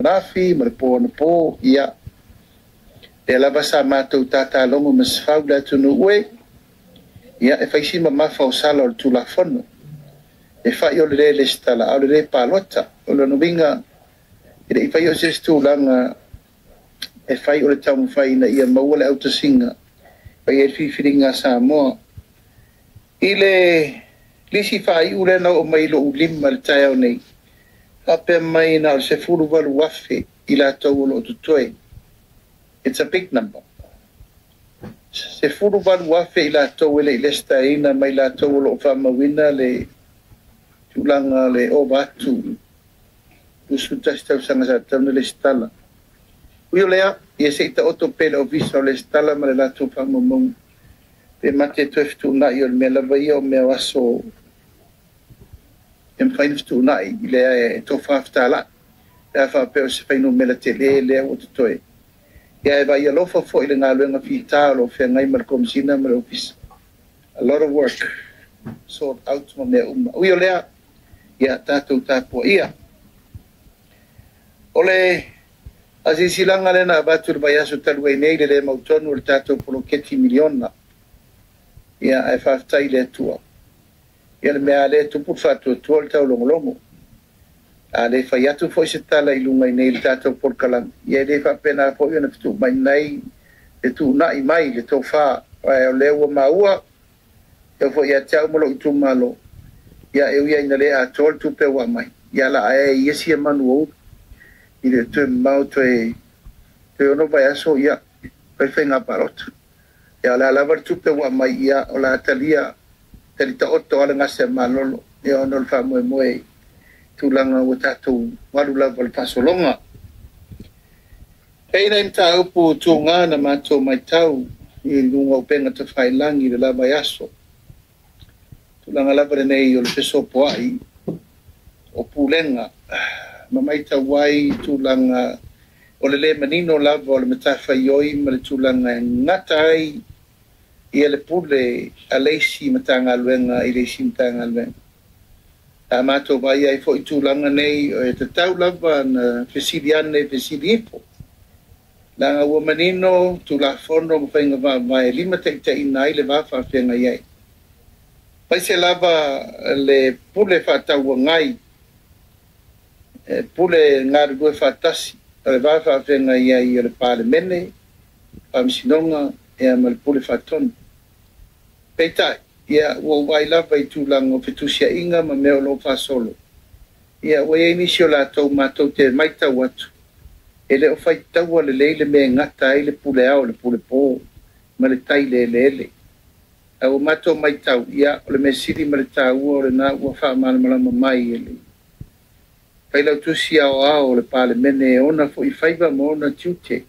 Ananafi ma le po anapo, ia, lea lava sa matou tatalogo ma sefau le atunuu e, ia, e fai si mamafa o sala o le Tulafono. E fai o le le resitala, a o le le palota. O lona uiga, e le i faia o se isi tulaga e fai o le taumafai ina ia maua le autasiga e fai ai le filifiliga a Samoa. I le lisi faaiu lea na oo mai i lou lima i le taeao nei, faapea mai na o le 18,000 i latou o lo o totoe. It's a big number. 18,000 i latou e le i resitalaina ma i latou o lo o faamauina le tulaga le ova atu 21 tausaga sa tatau ona resitala. Ui o lea, ia se i taoto pea i le Ofisa o Resitala ma le latou faamaumauga, pe mate toe fetuunai, o le mea lava ia o mea o aso e mafai ona fetuunai i le tofa fetalai, pe a faapea o se fuainumera tele lea ua totoe. Ia e vaai alofa foi i le galuega fita o lo o feagai ma le Komesina ma le Ofisa. A lot of work, sort out ma mea uma. Ui o lea, ia tatou tapuaia. O le asiasilaga lea na avatu i le vaiaso talu ai nei, le le mautonu o le tatou poloketi miliona. Ia, ae faafetai i le Atua. Ia le mea lea e tupu le faatuatua le taulogologo. A le fai atu foi se tala i luga i nei i le tatou polokalame, ia e le faapena foi ona fetuu mai nei le tuunai mai le tofa. Ae o lea ua maua, e foi ia te au ma lou itumalo, ia e ui ai ina le atoa le tupe ua aumai, ia la ae ia sia manu o ulu. I le toe mamao toe 6 vaiaso, ia fai faiga palota. Ia o le a lava le tupe ua aumai, ia o le a talia, tali taoto a le gase a malolo, ia ona o le faamoemoe tulaga ua tatou alu lava le faasologa. E i ai mataupu tuga na matou matau i luga o upega tafailagi i le la vaiaso. Tulaga lava lenei o le fesopoai o pulega ma maitau ai tulaga o le le manino lava o le matafaioi ma le tulaga e gata ai ia le pule a le isi Matagaluega i le isi Matagaluega. A matou vaai ai foi tulaga nei, e tatau lava na fesili ane, fesili ifo. Leaga ua manino Tulafono ma faiga faavae e limataitaiina ai le va faafeagai ai. Aemaise lava le pule faatauagai, pule galulue faatasi o le va faafeagai ai o le Palemene, Faamasinoga ma le pule faatonu. Peitai, ia ua ou vaai lava i tulaga o fetusiaiga ma mea o lo o faasolo. Ia ua i ai nisi o latou matou te matau atu, e le o faitaua lelei le mea e gata ai le pule ao, le pule po ma le tai le eleele. Ae ua matou matau, ia o le mea sili ma le taua o lena ua faamalamalama mai e le Failautusi aoao o le Palemene e ona foi faiva ma ona tiute,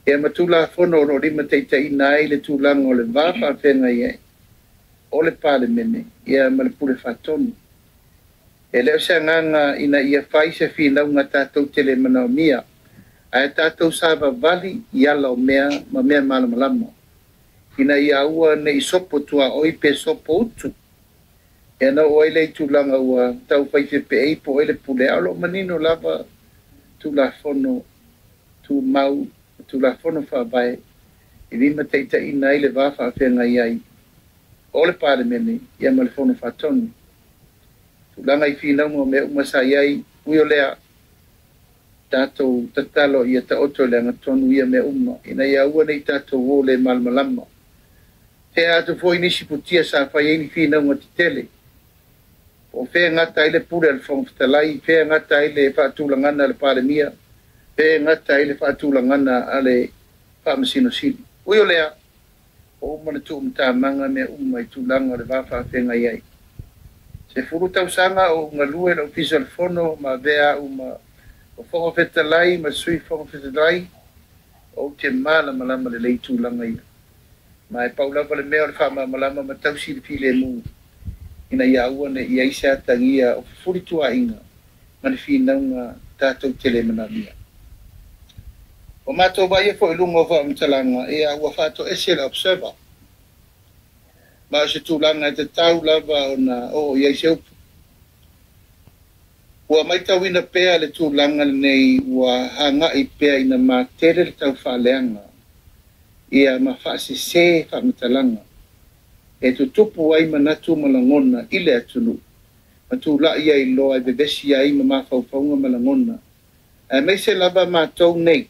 ia ma Tulafono o lo o limataitaiina ai le tulaga o le va faafeagai ai o le Palemene ia ma le pule faatonu. E le o se agaga ina ia fai se finauga tatou te le manaomia, ae tatou savavali i ala o mea ma mea malamalama, ina ia aua ne i sopo tuaoi pe sopo utu. Ia na oo ai le tulaga ua tau fai fepeei po o ai le pule, a o lo o manino lava Tulafono Tumau, Tulafono Faavae e limataitaiina ai le va faafeagai ai o le Palemene ia ma le Fono Faatonu. Tulaga i finauga o mea uma sa i ai, ui o lea, tatou tatalo ia taoto i le agatonu ia mea uma, ina ia aua ne i tatou o le malamalama. Tea atu foi nisi futia sa fai ai ni finauga tetele. O fea gata ai le pule a le Fofoga Fetalai, fea gata ai le faatulagana a le Palemia, fea gata ai le faatulagana a le Faamasino Sili. Ui o lea, o uma le tuumatamaga mea uma i tulaga o le va faafeagai ai. 10 tausaga o galue le Ofisa o le Fono ma avea au ma o Fofoga Fetalai ma Sui Fofoga Fetalai, ou te malamalama lelei tulaga ia. Ma e pau lava le mea o le faamalamalama ma tausi le filemu, ina ia aua ne i ai se atagia o fefulituaaiga ma le finauga tatou te le manaomia. O matou vaai foi i luga o faamatalaga, ia ua faatoese le observer. Ma o se tulaga e tatau lava ona oo i ai se upu. Ua matauina pea le tulaga lenei ua agai pea ina matele le taufaaleaga ia ma faasese faamatalaga e tutupu ai manatu ma lagona i le atunuu ma tula'i ai loa e vevesi ai ma mafaufauga ma lagona aemaise lava matou nei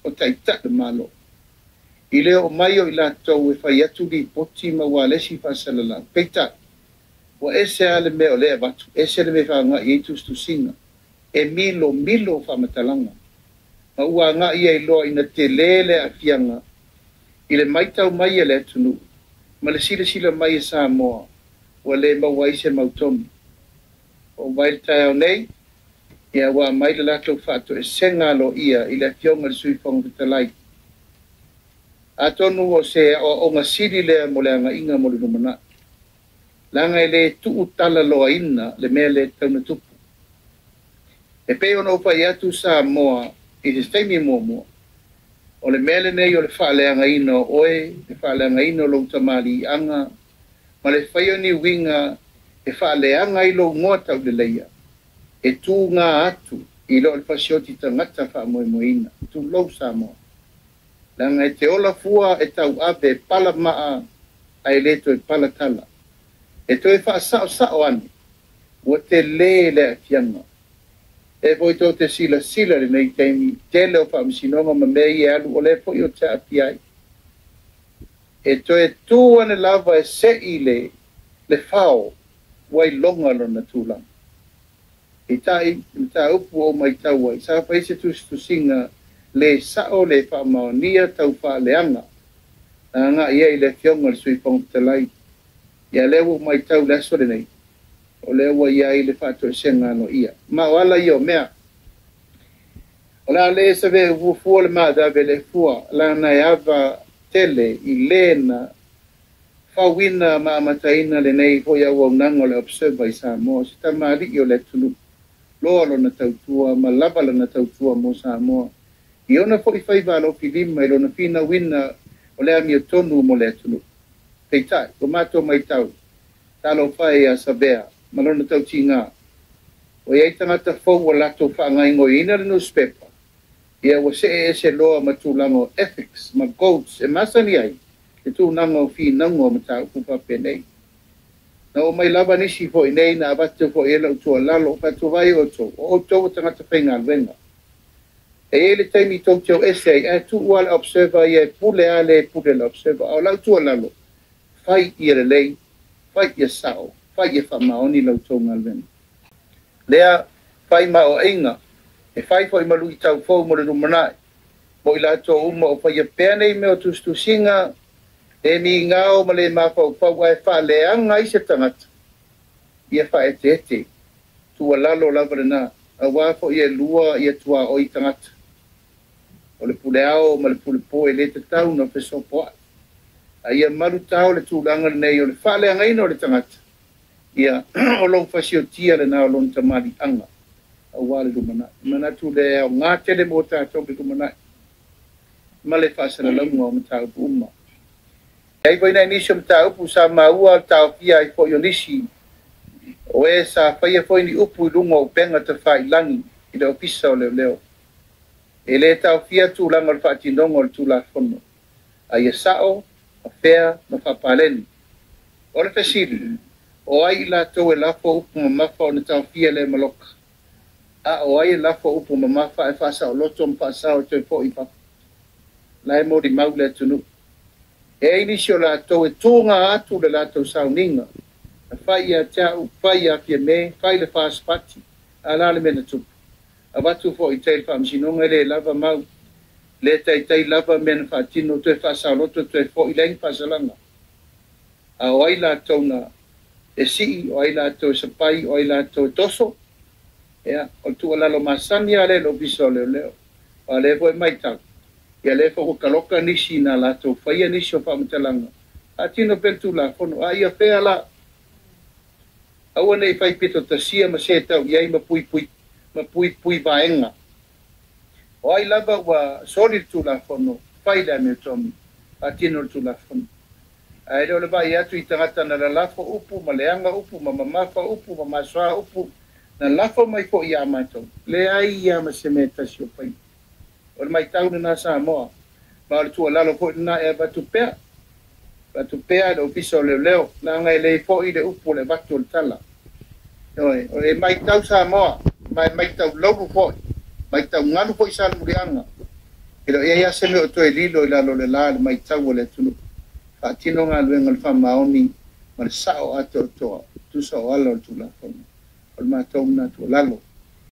o taitai o le Malo i le oo mai o i latou e fai atu lipoti ma ua alesi faasalalau. Peitai, ua ese lava le mea o lea e avatu, ese le mea e faaagai ai tusitusiga, e milomilo faamatalaga, ma ua agai ai loa ina tele le aafiaga i le matau mai a le atunuu ma le silasila mai e Samoa ua le maua ai se mautonu. O vai le taeao nei, ia ua aumai le latou faatoesega aloaia i le afioga i le Sui Fofoga Fetalai. Atonu o se aoaoga sili lea mo le agaiga mo le lumanai. Leaga e le tuutalaloaina le mea lea e tatau ona tupu. E pei ona ou fai atu Samoa i le taimi muamua, o le mea lenei o le faaleagaina o oe, le faaleagaina o lou tamaliiaga, ma le fai o ni uiga e faaleaga ai lou igoa tauleleia, e tuga atu i lo le fasioti tagata faamoemoeina. Tulou Samoa. Leaga e te ola fua e tauave e pala maa ae le toe pala tala. E toe faasaosao ane, ua tele le aafiaga. E foi tou te silasila lenei taimi, tele o faamasinoga ma mea ia e alu, o lea foi o te aafia ai. E toe tu ane lava e sei le fao ua iloga lona tulaga. Peitai, mataupu o matau ai, sa fai se tusitusiga le sao le faamaonia taufaaleaga na agai ai le afioga i le Sui Fofoga Fetalai. Ia lea ua matau le aso lenei, o lea ua i ai le faatoesega aloaia. Ma o ala ia o mea. O le a le save fuafua le maveave le fua, lana e ava tele i le na fauina ma amataina lenei foi auaunaga o le Observer i Samoa, o se tamalii o le atunuu, loa lona tautua ma lava lona tautua mo Samoa. I ona foi faiva alofilima i lona finauina o le amiotonu mo le atunuu. Peitai, ua matou matau, talofa e ia Savea ma lona tautiga. O iai tagata fou ua latou faagaogoiina le newspaper, ia ua see ese loa ma tulaga o ethics ma codes e masani ai le tulaga o finauga o mataupu faapenei. Na oo mai lava nisi foi nei na avatu foi e lau tuualalo, faatuvai outou, o outou o tagata faigaluega. E i ai le taimi tou te o ese ai, ae tuu lava le Observer ia e pule lava le pule le Observer. A o lau tuualalo, fai ia lelei, fai ia sao, fai ia faamaoni lau tou galuega. Lea fai ma oaiga, e fai foi ma luitau fou mo le lumanai, mo i latou uma o faia pea nei mea o tusitusiga, le migao ma le mafaufau ae faaleaga ai se tagata, ia faaeteete, tuualalo lava lena, auā foi e lua ia tuaoi tagata. O le puleao ma le pulepo e le tatau na fesopoai. A ia malutao le tulaga lenei o le faaleagaina o le tagata, ia o lou fasiotia lena o lona tamaliiaga auā le lumanai. Manatu le aoga tele mo tatou le lumanai ma le faasalalauga o mataupu uma. E ai foi nai nisi o mataupu sa maua le taofia ai foi o nisi o e sa faia foi ni upu i luga o upega tafailagi i le ofisa o leoleo. E le taofia tulaga o le faatinoga o le Tulafono, a ia sao, ma fea, ma faapaleni. O le fesili, o ai i latou e lafo upu mamafa ona taofia lea maloka? A o ai e lafo upu mamafa e faasaoloto ma faasao e toe foi i fafo? La e molimau le atunuu. E ai nisi o latou e tuga atu le latou sauniga, na fai ia te au, fai ia Fiame, fai le First Party, a la le mea na tupu. Avatu foi i tai le faamasinoga e le lava mau, le taitai lava mea na faatino, toe faasaoloto, toe foi leai ni faasalaga. A o ai latou na e sii, o ai latou e sapai, o ai latou e toso, ia, o le tuualalo masani lava lea i le Ofisa o Leoleo. A lea foi e matau, ia lea foi ua kaloka nisi na latou faia nisi o faamatalaga, faatino pea le Tulafono, a ia fea la, aua nei fai pito tasia ma se tau i ai ma puipui ma puipui vaega. O ai lava ua soli le Tulafono, fai le amiotonu, faatino le Tulafono. Ae le o le vaai atu i tagata na lalafo upu ma leaga upu ma mamafa upu ma masoa upu Na lafo mai foi iā matou, leai ia ma se mea e tasi o faia. O le maitau lena Samoa, ma o le tuualalo foi lena e avatu pea, avatu pea i le Ofisa o Leoleo, leaga e le foi le upu o le avatu o le tala. Ioe, e maitau Samoa, ma e maitau loulu foi, maitau galu foi Salemuliaga, e le o i ai lava se mea o toe lilo i lalo o le la i le maitau a le atunuu. Faatino galuega i le faamaoni ma le sao atoatoa, tusa o ala o le Tulafono. O le matou lena tuualalo.